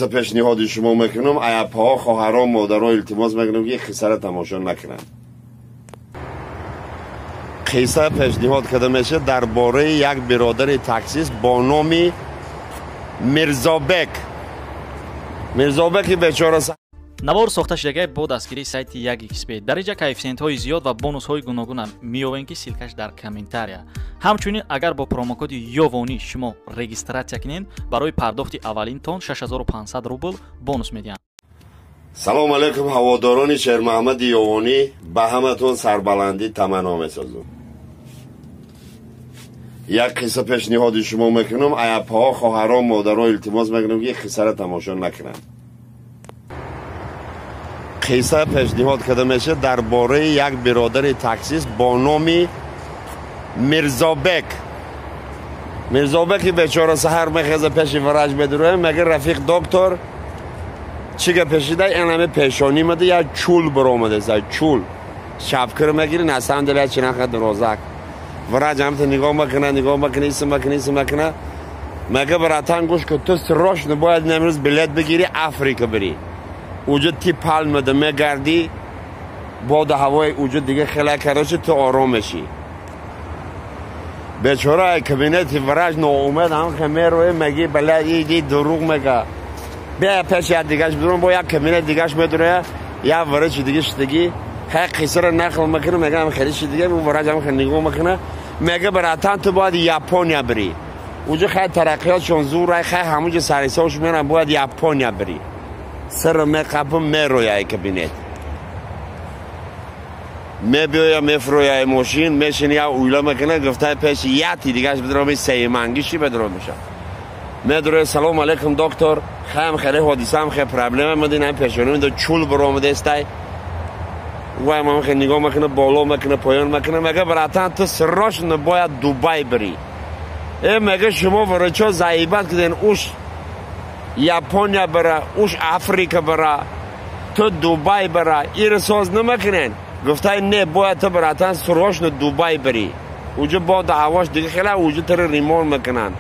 Пешниҳоди шумо мекунам, аяпаҳо, хоҳарон, модаро илтимос мекунам, ки қиссаро тамошо накунанд. Қисса пешниҳод карда мешавад дар бораи як биродари таксист бо номи Мирзобек. Мирзобеки бечора. Навор сохта шудагай бо дастгирии сайти 1xb. Дар инҷа коэффисиентҳои зиёд ва бонусҳои гуногуна меёбем, ки ссылкаш дар комментария. Ҳамчунин, агар бо промокоди Ёвонӣ шумо регистрация кунед, барои пардохти аввалинтон 6500 рубл бонус медиҳанд. Салом алейкум, ҳаводорони Шермаҳмади Ёвонӣ, ба ҳаматон сарбаландӣ таманно месозам. Як қисса пешниҳоди шумо мекунам, аяпаҳо, хоҳарон, модаро илтимос мекунам, ки қиссаро тамошо накунанд. Қисса пешниҳод карда мешавад дар бораи як биродари таксист бо номи Мирзобек. Мирзобеки бечора саҳар мехеза, пеши врач медуроя, мега: «Рафиқ доктор, чӣ га пешида? Инаме пешонӣ мада як чул биромадеса, чул шабкир мегири, на самом деле чинаха дурозак». Врач ҳамта нигоҳ макуна, нигоҳ макуна, исм макуна, исм макуна, мега: «Братан, гӯш кун, ту срочно бояд имрӯз билет бигири, Африка бирӣ. Уҷа ти палмада мегардӣ, боду ҳавои уҷа дига хела, короче, ту ором мешӣ». Бечора кабинети врач ноумед ҳам мероe, меги: «Бала, иди дурӯғ мега, бия пеш як дигаш бидурам». Бо як кабинет дигаш медуроя, як врачи дига шидагӣ. Хай, қиссаро нақл мекуна, мега хеле ши дига. Врач ҳам хеле нигоҳ мекуна, мега: «Братан, ту бояд Япония бирӣ, уҷа хай тараққиётшон зур, хай ҳамуҷа сарисош мерам, бояд Япония бирӣ». Сир меқапам, мерояй кабинет, мебиёя, мефурӯяй мошин, мешини, як уйла мекуна, гуфтай пеши яти дигаш бидроми, сеимангиши бедро меша. Медуроя: «Салом алейкум, доктор, хаям хеле ҳодисаам, хе проблема мадин, пешонӣ чул биромадестай». Вай ман хе нигоҳ мекуна, боло мекуна, поён мекуна, мега: «Братан, ту срочно бояд Дубай бирӣ». Э, мега, шумо врачо заебать куден, уш Япония бира, уш Африка бира, ту Дубай бира, ира соз намекунен. Гуфтай: «Не, бояд ту, братан, срочно Дубай бирӣ, уҷа боду ҳавош дига хела, уҷа туро ремонт мекунанд».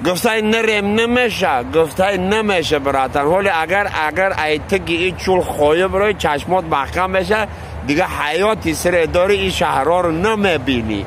Гуфтай: «Нерем, намеша». Гуфтай: «Намеша, братан, ҳоли агар айтаги и чул хоя бирои, чашмот маҳкам меша, дига ҳаёти сире дори, и шаҳрҳоро намебинӣ».